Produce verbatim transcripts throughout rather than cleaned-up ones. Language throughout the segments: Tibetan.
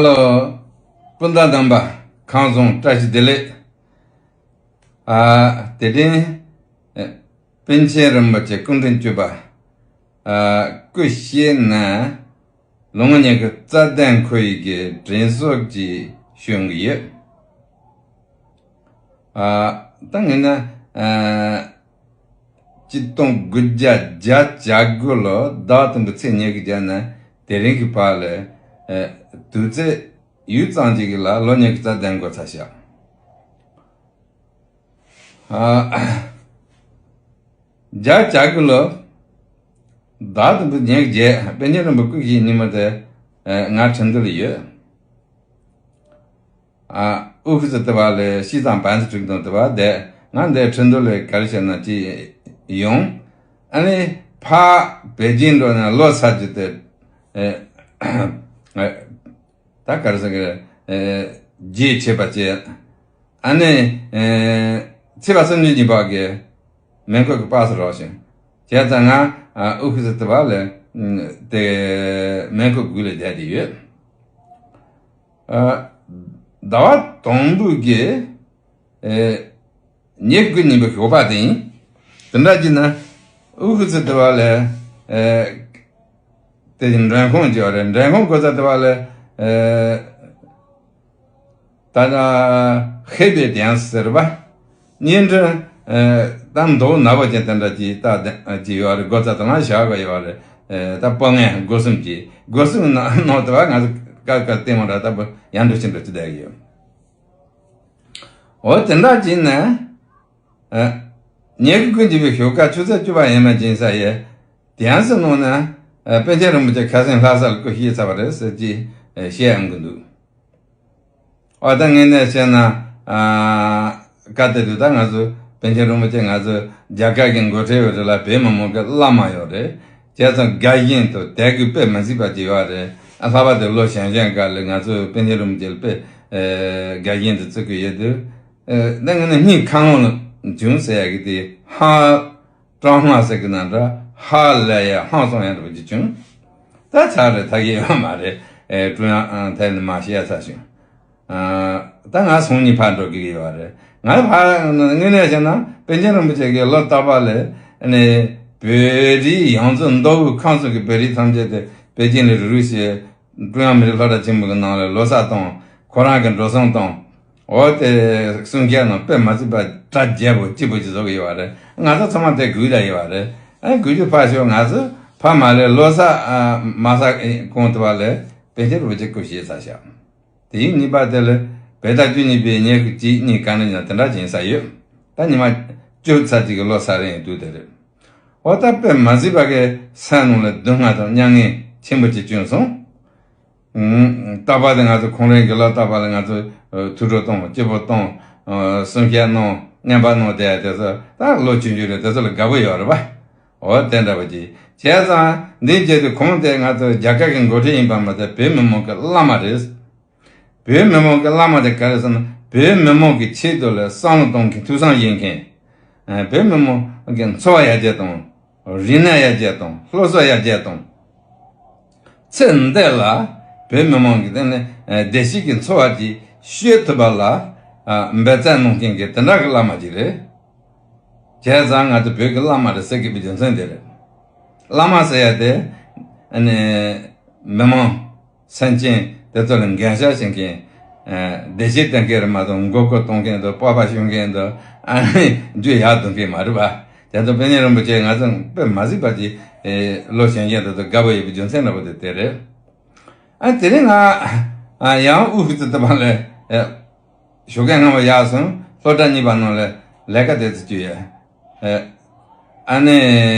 ལོ། སྤུན་ཟླ་རྣམ་པ། ཁམས་བཟང་། བཀྲ་ཤིས་བདེ་ལེགས། ཨ། དེ་རིང་ཨ། པཎ་ཆེན་རིན་པོ་ཆེ་སྐུ་ཕྲེང་བཅུ་པ། ཨ། སྐུ་གཤེགས་ནས་ལོ་ངོ་ཉི་ཤུ་རྩ་བདུན་འཁོར་ཡི་གི་དྲན་གསོ་ཅིག་ཞུ་གི་ཡོད། ཨ། ད་ངས་ན། ཨ། ཆིག་སྟོང་དགུ་བརྒྱ་བརྒྱད་ཅུ་གྱ་དགུ་ལོ་ཟླ་དང་པོའི་ཚེས་ཉི་ཤུ་བརྒྱད་ནས་དེ་རིང་གི་བར་ལ། ཨ། དུས་ཚོད་ཡུད་ཙམ་ཅིག་གི་ལ་ལོ་ཉི་ཤུ་རྩ་བདུན་འགོར་ཚར་ཤག། ཨ། བརྒྱད་ཅུ་གྱ་དགུ་ལོ་ཟླ་དང་པོའི་ཉི་ཤུ་བརྒྱད། པཎ་ཆེན་རིན་པོ་ཆེ་སྐུ་གཤེགས་ཉིན་མོ་དེ། ཨ། ང་ཁྲིན་ཏུའུ་ལ་ཡོད། ཨ། དབུ་ཁུག་ཙི་དེ་བ་ལ་ཤིས་ཙང་བན་ཙི་ཁྲིག་དང་དེ་བ་བསྡད། ང་འདི་ཁྲིན་ཏུའུ་ལ་ག་རེ་བྱས་ན་ཅིག་ཡོང་། ཨ་ནི་ཕར་པེ་ཅིང་འགྲོ་ནས་ལོ་གསར་གྱི་དེ། ཨ། ད་ག་རེ་ཟེར་གི། ཨ། རྗེས་ཆད་པ་བཅད། ཨ་ནི། ཨ། ཚེས་པ་སུམ་ཅུ་ཉིན་པ་གི་མེ་འཁོར་གྱི་པར་སི་རག་བྱུང་། བྱས་ཙང་ང་། ཨ། དབུ་ཁུག་ཙི་དེ་བ་ལ་དེ་མེ་འཁོར་སྒུག་ལ་བསྡད་དེ་ཡོད། ཨ། ཟླ་བ་དང་པོ་གི། ཨ། ཉི་ཤུ་དགུ་ཉིན་པའི་ཞོགས་པ་དེ་ཡིན། དེ་འདྲ་བྱས་ན་དབུ་ཁུག་ཙི་དེ་བ་ལ། ཨ། དེ་མགྲོན་ཁང་བྱས་པ་རེད། མགྲོན་ཁང་སྒོ་རྩ་དེ་བ་ལ། ཨ། ད་ལྟ་ཧེ་པེ་ཌེན་སི་ཟེར་བ། བརྙན་འཕྲིན། ཨ། ད་མདོག་ནག་པོ་ཅན་དེ་འདྲ་ཅིག་ད་ཅིག་ཡོད་རེད། སྒོ་རྩ་དེ་ན་བཞག་གི་ཡོད་རེད། ཨ། ད་སྤོ་ངན་སྒོ་གསུམ་གྱི། སྒོ་གསུམ་ནང་ནང་དེ་བ་ང་ཚོ་ཀ་ཀ་ལྟད་མོ་འདྲ་ལྟ་བུ་ཡང་འདྲ་ཞིག་འདྲ་ཅིག་བསྡད་ཀྱི་ཡོད། འོ་དེ་འདྲ་བྱས་ནས། ཨ། ཉི་ཤུ་དགུ་ཉིན་པའི་ཞོགས་ཀ་ཆུ་ཚོད་བཅུ་པ་ཡས་མས་ཅིག་ཡིན་ས་ཡིན། དེ་ཡང་སེ་ནང་ན། ཨ། པཎ་ཆེན་རིན་པོ་ཆེ་ཁ་སང་ལྷ་ས་ལ་སྐུ་གཤེགས་ཚར་བ་རེད་ཟེར་གྱི། ཨ། བཤད་ཡོང་གི་འདུག། འོ་ད་དངོས་གནས་བཤད་ན། ཨ། སྐབས་དེ་དུས་ད་ང་ཚོ་པཎ་ཆེན་རིན་པོ་ཆེ་ང་ཚོ་རྒྱ་གར་གྱི་འགོ་ཁྲིད་ཡོད་རེད་ལ། བོད་མི་མང་གི་བླ་མ་ཡོད་རེད། བྱས་ཙང་དགའ་ཞེན་དང་དད་གུས་དཔེ་མི་སྲིད་པ་ཅིག་ཡོད་རེད། ཨ། ལྷག་པར་དུ་ལོ་གཞོན་གཞོན་སྐབས་ལ་ང་ཚོ་པཎ་ཆེན་རིན་པོ་ཆེ་ལ་དཔེ། ཨ། དགའ་ཞེན་དུ་བརྩི་གི་ཡོད་དུས། ཨ། ད་ངས་ནི་སྙིང་ཁ་ངོ་ལ་བྱུང་ཟེར་ཡ་གི་དེ་ཧ། ཀྲང་ཧྭ་ཟེར་གི་ན་འདྲ། ཧ་ལས་ཡ་ཧང་སོང་ཡ་འདྲ་པོ་ཅིག་བྱུང་། ད་ཚར་རེད། ད་གི་ཡོད་མ་རེད། ཨེ། ཀྲུང་དབྱང་ཨང་ཐད་ནས་མ་བཤད་ཚར་བྱུང་། ཨ། ད་ང་སང་ཉིན་ཕར་འགྲོ་གི་ཡོད་རེད། ང་ཕར་དངོས་གནས་བཤད་ན་པཎ་ཆེན་རིན་པོ་ཆེ་གི་ལོ་རྟག་པར་ལ་ནི་བོད་རིགས་ཡོངས་རྫོགས། མདོ་དབུས་ཁམས་གསུམ་གྱི་བོད་རིགས་ཐམས་ཅད་དེ་པེ་ཅིང་ལ་རུབ་རུབ་བྱས། ཀྲུང་དབྱང་མི་རིགས་སློབ་གྲྭ་ཆེན་མོ་གི་ནང་ལ་ལོ་གསར་བཏང་། ཁོ་རང་གི་འགྲོ་སོང་བཏང་། འོ་དེ་གསུང་སྐད་ནང་དཔེ་མ་སྲིད་པ་གྲ་རྒྱས་པོ་སྐྱིད་པོ་ཅིག་བཟོ་གི་ཡོད་པ་རེད། ང་ཚོ་ཚང་མ་དེ་སྒུག་བསྡད་ཡོད་པ་རེད། ཨ། སྒུག་རྒྱུ་ཕར་ཞོག། ང་ཚོ་ཕ་མ་ལས་ལོ་གསར། ཨ། མ་གསར་གོང་དུ་བ་ལས་པཎ་ཆེན་རིན་པོ་ཆེ་སྐུ་གཤེགས་ཚར་ཤག། དེའི་ཉིན་པ་དེ་ལ་བོད་ཟླ་བཅུ་གཉིས་པའི་ཉི་ཤུ་གཅིག་གཉིས་ག་ནས་ཡང་དེ་འདྲ་ཅིག་ཡིན་ས་ཡོད། ད་ཉི་མ་བཅུ་ཚར་གཅིག་གི་ལོ་གསར་རིང་དུས་དེ་རེད། འོ་ད་དཔེ་མ་སྲིད་པ་གི་སེམས་ནང་ལ་སྡུག་བསྔལ་དང་མྱ་ངན་ཆེན་པོ་ཅིག་བྱུང་སོང་། ཨུམ། རྟག་པར་དུ་ང་ཚོ་ཁོང་རང་གི་ལོ་རྟག་པར་ལ་ང་ཚོ་ཐུགས་སྤྲོ་གཏོང་། སྐྱིད་པོ་གཏོང་། ཨ། གསུང་བཤད་གནང་། བརྙན་པར་གནང་། དེ་དེ་ཚོ་ད་ལོ་ཆུང་ཆུང་རེད། དེ་ཚོ་ལ་དགའ་པོ་ཡོད་རེད་པ། འོ་དེ་འདྲ་པོ་ཅིག་བྱས་ཙང་འདི་རྗེས་དུ་ཁོང་དེ་ང་ཚོ་རྒྱ་གར་གྱི་འགོ་ཁྲིད་ཡིན་པ་མ་ཟད་བོད་མི་མང་གི་བླ་མ་རེད། བོད་མི་མང་གི་བླ་མ་དེ་ག་རེ་ཟེར་ན། བོད་མི་མང་གི་ཆེད་དུ་ལ་བསམ་བློ་གཏོང་མཁན། ཐུགས་བསམ་བཞེས་མཁན། ཨ། བོད་མི་མང་གི་འཚོ་བ་ཡར་རྒྱས་གཏོང་། རིག་གནས་ཡར་རྒྱས་གཏོང་། སློབ་གསོ་ཡར་རྒྱས་གཏོང་། ཚེ་འདི་ལ་བོད་མི་མང་གི་དེ་ནི། ཨ། བདེ་སྐྱིད་ཀྱི་འཚོ་བ་ཅིག་སྐྱེལ་ཐུབ་པ་ལ། ཨ། འབད་བརྩོན་གནང་མཁན་གྱི་དེ་འདྲ་གི་བླ་མ་ཅིག་རེད། བྱས་ཙང་ང་ཚོ་བོད་ཀྱི་བླ་མ་རེད་ཟེར་དགོས་པའི་རྒྱུ་མཚན་དེ་རེད། བླ་མ་ཟེར་ཡ་དེ། ཨ་ནི་མི་མང་། སེམས་ཅན་དེ་ཚོ་ལ་འགན་བཞག་བྱེད་མཁན། ཨ། བདེ་སྐྱིད་གཏོང་མཁན་རེད་མ་གཏོགས་མགོ་སྐོར་གཏོང་མཁན་དང་སྤོབས་པ་ཤོར་མཁན་དང་། ཨ་ནི་རྒྱུ་ཡག་འདོན་མཁན་མ་རེད་པ། དེ་ཚོ་དཔེ་ཉེ་རིང་པོ་བྱས། ང་ཚོ་དཔེ་མ་སྲིད་པ་ཅིག་ལོ་གཞོན་གཞོན་དེ་ཚོ་དགའ་པོ་ཡོད་པའི་རྒྱུ་མཚན་འདྲ་པོ་དེ་དེ་རེད། ཨ། དེ་རིང་ང་ཡང་དབུ་ཁུག་ཙི་དེ་བ་ལ། ཨ། ཞོགས་ཀས་སྔ་པོ་ཡར་སོང་། སློབ་གྲྭ་གཉིས་པ་ནང་ལ་ལས་ཀ་དེ་ཚོ་བྱས་ཡོད། ཨ། ཨ་ནི་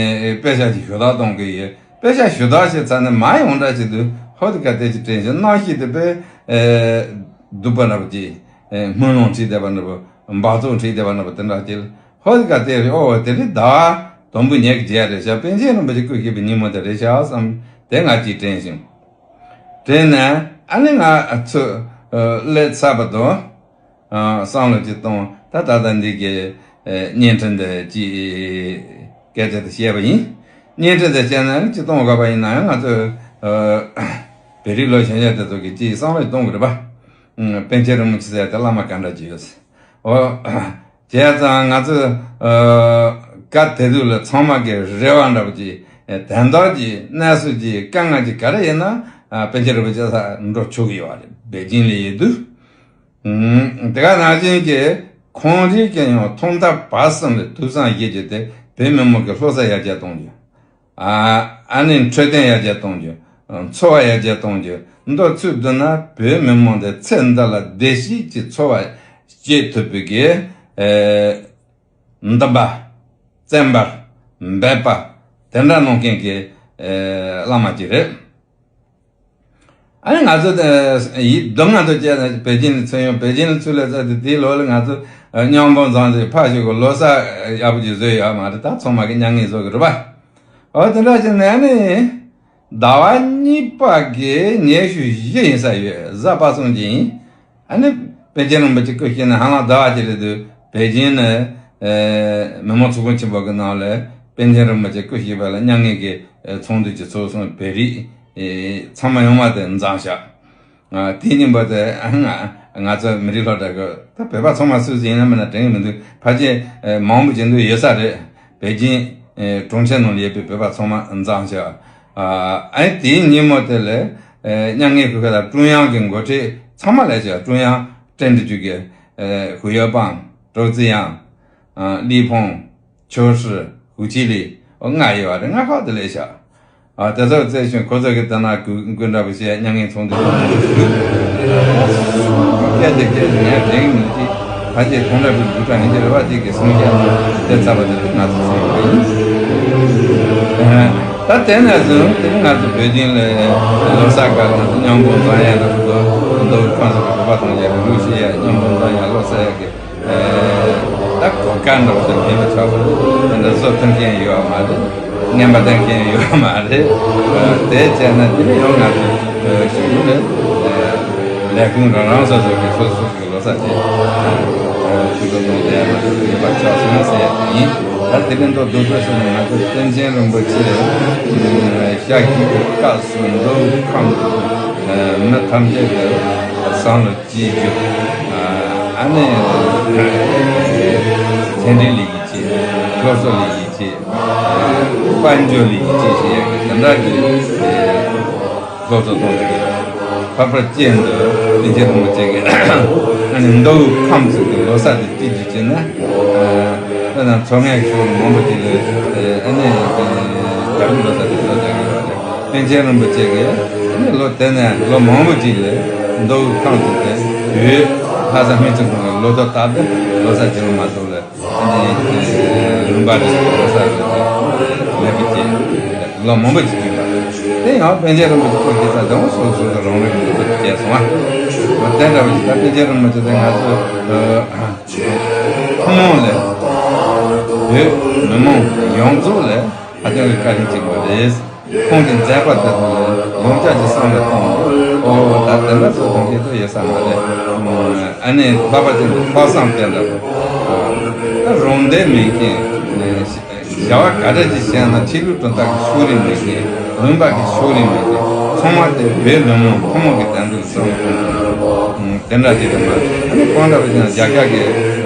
དཔེ་ཆ་ཅིག་ཞུ་དག་གཏོང་གི་ཡོད། དཔེ་ཆ་ཞུ་དག་བྱས་ཚར་ནས་མར་ཡོང་འདྲ་བྱེད་དུས་ཧོ་དེ་ག་དེ་ཅིག་དྲན་བྱུང་། གནམ་གཤིས་དེ་དཔེ། ཨ། སྡུག་པ་འདྲ་པོ་ཅིག་ཨ། སྨོན་ལམ་བྲིས་བསྡད་པ་འདྲ་པོ། འབག་བཙོག་བྲིས་བསྡད་པ་འདྲ་པོ་དེ་འདྲ་ཅིག་ཧོ་དེ་ག་དེ་རེད། ཨོ་དེ་རིང་ཟླ་བ་དང་པོ་ཉི་ཤུ་བརྒྱད་རེད་ཤག། པཎ་ཆེན་རིན་པོ་ཆེ་སྐུ་གཤེགས་པའི་ཉིན་མོ་དེ་རེད་ཤག་བསམ། དེ་ང་ཅིག་དྲན་བྱུང་། དྲན་ནས་ཨ་ནི་ང་ཚོ་སླེབས་ཚར་བ་དང་། ཨ། བསམ་བློ་ཅིག་གཏོང་། ད་ད་ལྟ་འདི་གི། ཨ། བརྙན་འཕྲིན་འདི་ཅིག་སྐད་ཆ་དེ་བཤད་པ་ཡིན། བརྙན་འཕྲིན་དེ་བཤད་ན་ཅིག་གཏོང་དགོས་པ་ཡིན་ན་ཡང་ང་ཚོ། ཨ། བོད་རིགས་ལོ་གཞོན་ཡ་དེ་ཚོ་གི་ཅིག་བསམ་བློ་གཏོང་དགོས་རེད་པ། ཨུམ། པཎ་ཆེན་རིན་པོ་ཆེ་ཟེར་ཡ་དེ་བླ་མ་ག་འདྲ་ཅིག་ཡོད་ཟེར། འོ། བྱས་ཙང་ང་ཚོ་ཨ་སྐབས་དེ་དུས་ལ་ཚང་མ་གི་རེ་བ་འདྲ་པོ་ཅིག་དོན་དག་ཅིག་གནས་ཚུལ་ཅིག་དཀའ་ངལ་ཅིག་ག་རེ་ཡིན་ན་ཨ་པཎ་ཆེན་རིན་པོ་ཆེ་ས་འགྲོ་ཆོག་གི་ཡོད་རེད། པེ་ཅིང་ལ་ཡོད་དུས། ཨུམ། དེ་ག་ནང་བཞིན་གྱི་ཁོང་རང་གིས་ཡང་ཐོག་མཐའ་བར་གསུམ་ལ་ཐུགས་བསམ་བཞེས་རྒྱུ་དེ་བོད་མི་མང་གི་སློབ་གསོ་ཡར་རྒྱས་གཏོང་རྒྱུ། ཨ་ཨ་ནི་འཕྲོད་བསྟེན་ཡར་རྒྱས་གཏོང་རྒྱུ། འཚོ་བ་ཡར་རྒྱས་གཏོང་རྒྱུ། མདོར་ཚུལ་བསྡུ་ན་བོད་མི་མང་དེ་ཚེ་འདི་ལ་བདེ་སྐྱིད་ཀྱི་འཚོ་བ་སྐྱེལ་ཐུབ་པའི་གི་ཨེ་འདུན་པ། བརྩོན་པ། འབད་པ། དེ་འདྲ་གནང་མཁན་གྱི་ཨེ་བླ་མ་ཅིག་རེད། ཨ་ནི་ང་ཚོ་དེ་ཡིན་སྡུག་བསྔལ་དུ་སྐྱེས་ནས་པེ་ཅིང་ལ་ཚུར་ཡོང་། པེ་ཅིང་ལ་ཚུར་སླེབས་ཚར་དུས་དེའི་ལོ་ལ་ང་ཚོ་ཨ་མཉམ་པོ་འཛོམས་ཏེ་ཕར་ཞོག་གི་ལོ་གསར་ཡག་པོ་ཅིག་བཟོས་ཡོད་མ་རེད། ད་ཚང་མ་གི་མྱ་ངན་བཟོ་གི་རེད་པ། འོ་དེ་འདྲ་བྱས་ནས་ཨ་ནི་ཟླ་བ་གཉིས་པ་གི་ཉི་ཤུ་བཞི་ཡིན་ས་ཡོད། གཟའ་པ་སངས་ཅིག་ཡིན། ཨ་ནི་པཎ་ཆེན་རིན་པོ་ཆེ་སྐུ་གཤེགས་ནས་ཧ་ལམ་ཟླ་བ་གཅིག་རེད་འདུག་པེ་ཅིང་ནས་ཨེ་མི་དམངས་ཚོགས་པ་ཆེན་པོ་གི་ནང་ལ་པཎ་ཆེན་རིན་པོ་ཆེ་སྐུ་གཤེགས་པ་ལ་མྱ་ངན་གྱི་ཨེ་ཚོགས་འདུ་ཅིག་ཚོགས་སོང་། བོད་རིགས་ཨེ་ཚང་མ་ཡོང་བ་དེ་འཛོམས་ཤག་ཨ་དེའི་ཉིན་པ་དེ་ང་ང་ཚོ་མི་རིགས་སློབ་གྲྭ་གི་ད་བོད་པ་ཚང་མ་སུ་ཟིག་ཡིན་ན་མིན་ན་དྲན་གི་མི་འདུག་ཕལ་ཆེར་ཨེ་མང་པོ་ཅིག་འདུག་ཡོད་ས་རེད། པེ་ཅིང་ཨེ་གྲོང་ཁྱེར་ནང་ལ་ཡོད་པའི་བོད་པ་ཚང་མ་འཛོམས་ཤག་ཨ་ཨ་ནི་དེའི་ཉིན་མོ་དེ་ལ་ཨེ་མྱ་ངན་གུས་པ་དང་ཀྲུང་དབྱང་གི་འགོ་ཁྲིད་ཚང་མ་ལ་ཞག་ཀྲུང་དབྱང་ཀྲེན་ཀྲི་ཅུས་ཀྱི་ཨེ་ཧུའུ་ཡོ་པང་། ཀྲོའུ་ཙི་དབྱང་། ཨ་ལི་ཕུང་། ཆོས་ཧྲི། ཧུའུ་ཅི་ལི། ཨོ་ལྔ་ཡོད་པ་རེད། ལྔ་ཁག་དེ་ལས་ཤག་ཨ་དེ་ཚོ་བཙལ་བྱུང་། ཁོ་ཚོ་གི་དེ་ན་གུ་གུ་འདྲ་པོ་བྱས་མྱ་ངན་ཚོགས་འདུ་ཞུགས། སྐད་དེ་སྐད་དེ་ངས་དྲན་གི་མི་འདུག་ཕལ་ཆེར་ཁོང་འདྲ་པོའི་འདུག་གྲངས་ཡིན་གྱི་རེད་པ། དེ་གི་གསུང་བཤད་དེ་ཚར་བ་དེ་ང་ཚོ་གསུང་གི་ཡིན། ད་དེ་ནས་བཟུང་དེ་ང་ཚོ་བོད་ཁྱིམ་ལ་ལོ་གསར་སྐབས་ང་ཚོ་མཉམ་པོ་འཛོམས་ཡ་དང་། མདོ་མདོ་དབུས་ཁམས་གསུམ་གྱི་བོད་པ་ཐམས་ཅད་ལ་རུ་ཤི་ཡ། མཉམ་པོ་འཛོམས་ཡ་ལོ་གསར་ཡ་གི་ད་གོ་སྐབས་འདྲ་པོ་དེ་མེད་པ་ཆགས་པ་དེ་འདྲ་བཟོ་ཐུབ་མཁན་ཡོད་མ་རེད། རྔན་པ་བཏང་མཁན་ཡོད་མ་རེད། དེ་བྱས་ན་དེ་ནས་ཡང་ང་ཚོ་ཞུ་ནས་ལས་ཁུངས་རང་རང་སོ་སོ་གི་སོ་སོ་གི་ལོ་གསར་བྱེད། ཞུ་དགོས་དོན་དེ་ཡང་ང་ཚོ་ཡོད་པ་ཆགས་སོང་ཟེར་ཡ་དེ་ཡིན། ད་དེ་རིང་མདོར་བསྡུས་པ་ཞུ་ན་ང་ཚོ་པཎ་ཆེན་རིན་པོ་ཆེ་ཞག་བཞི་པའི་སྐབས་སུ་མདོ་དབུས་ཁམས་ཀྱི་མི་ཐམས་ཅད་ཀྱི་བསམ་བློ་གཅིག་གྱུར། ཨ་ནི་ཚན་རིག་ལ་ཡིད་ཆེས། སློབ་གསོ་ལ་ཡིད་ཆེས། དཔལ་འབྱོར་ལ་ཡིད་ཆེས་བྱེད་ཡག་གི་དེ་འདྲ་གི་སློབ་གསོ་གཏོང་གི་ཡོད། ལྷག་པར་ཅན་དུ་པཎ་ཆེན་རིན་པོ་ཆེ་གི་ཨ་ནི་མདོ་དབུས་ཁམས་གསུམ་གྱི་ལོ་གསར་དེ་གཅིག་གྱུར་བྱས་ན། དཔེར་ན་མཚོ་སྔོན་ཕྱོགས་མང་པོ་ཅིག་ལ་ཨ་ནི་རྒྱལ་པོའི་ལོ་གསར་དེ་གསོལ་རྒྱག་གི་ཡོད་རེད། པཎ་ཆེན་རིན་པོ་ཆེ་གིས་ཨ་ནི་ལོ་དེ་ནས་ལོ་མང་པོ་ཅིག་ལ་མདོ་དབུས་ཁམས་གསུམ་དེ་བོད་ལྷ་ས་སྨན་རྩིས་ཁང་གི་ལོ་ཐོ་བཏབ་སྟེ་ལོ་གསར་བྱེད་པ་མ་གཏོགས་ལ་ཨ་ནི་ལུང་པ་རེ་ལོ་གསར་རེ་མེད་པ་བྱས། ལོ་མང་པོ་ཅིག་ཅིག་ལ་དེ་ཡང་པཎ་ཆེན་རིན་པོ་ཆེ་སྐུ་གཤེགས་ས་དང་སོ་སོ་སོ་རང་རེ་གི་ལོ་ཐོ་བྱས་སོང་ཨ། དེ་འདྲ་བ་ཞིག་ད་པཎ་ཆེན་རིན་པོ་ཆེ་དེ་ང་ཚོ་ཨ། ཐུན་མོང་ལ་བོད་མི་མང་ཡོངས་རྫོགས་ལ་ཧ་ཅང་གི་བཀའ་དྲིན་ཆེན་པོ་རེད། ཁོང་གི་མཛད་པ་དེ་ཚོ་ལ་ཡོངས་ཁྱབ་ཀྱི་བསམ་བློ་གཏོང་། ཨོ་ད་དེ་འདྲ་ཚོ་གཏོང་མཁན་ཚོ་ཡོད་ས་མ་རེད། ཨ་ནི་ལྷག་པར་དུ་ཕ་བཟང་དེ་འདྲ་པོ་ད་རང་བདེ་མེད་མཁན། བྱ་བ་ག་འདྲ་ཅིག་བྱས་ན་ཆོས་ལུགས་དོན་དག་གི་ཕྱོགས་རིས་མེད་མཁན། ལུང་པ་གི་ཕྱོགས་རིས་མེད་མཁན། ཚང་མ་དེ་བོད་མི་མང་ཐུན་མོང་གི་བདེན་དོན་བསམ་བློ་གཏོང་དགོས། དེ་འདྲ་ཅིག་རེད་མ་རེད། ཨ་ནི་གང་ལྟར་བྱས་ན་རྒྱ་གར་གྱི་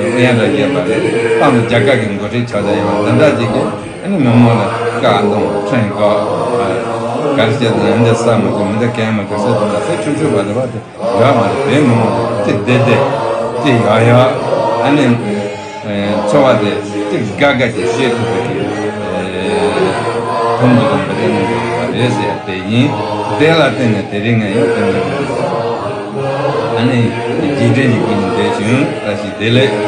ཨུ་ཡོན་ལ་ཡོད་པ་རེད། ཏང་དང་རྒྱ་གར་གྱི་འགོ་ཁྲིད་ཆགས་བསྡད་ཡོད་པ་དེ་འདྲ་ཅིག་གིས་ཨ་ནི་མི་མང་ལ་བཀའ་གནང་ཁྲིམས་བཀག་ག་རེ་བྱས་ཏེ་འདི་འདྲ་ཟ་མ་དགོས། མི་འདི་གན་མ་དགོས་ཟེར་དེ་འདྲ་ཟེར་ཆུང་ཆུང་བ་རེད་བ། དེ་ཡོད་མ་རེད། བོད་མི་མང་ལ་ཅི་བདེ་བདེ་ཅི་ཡག་ཡག་ཨ་ནི། ཚོར་བ་དེ་གཅིག་དགའ་དགའ་ཅིག་བཤད་ཐུབ་པའི་གི་ཐུན་མོང་གི་དེ་གནང་དགོས་པ་རེད་ཟེར་ཡ་དེ་ཡིན། དེ་ལ་བརྟེན་ནས་དེ་རིང་ང་ཡང་དེ་འདྲ་ཨ་ནི་རྗེས་དྲན་གྱི་སྐུ་མདུན་འདིར་བྱོན། བཀྲ་ཤིས་བདེ་ལེགས།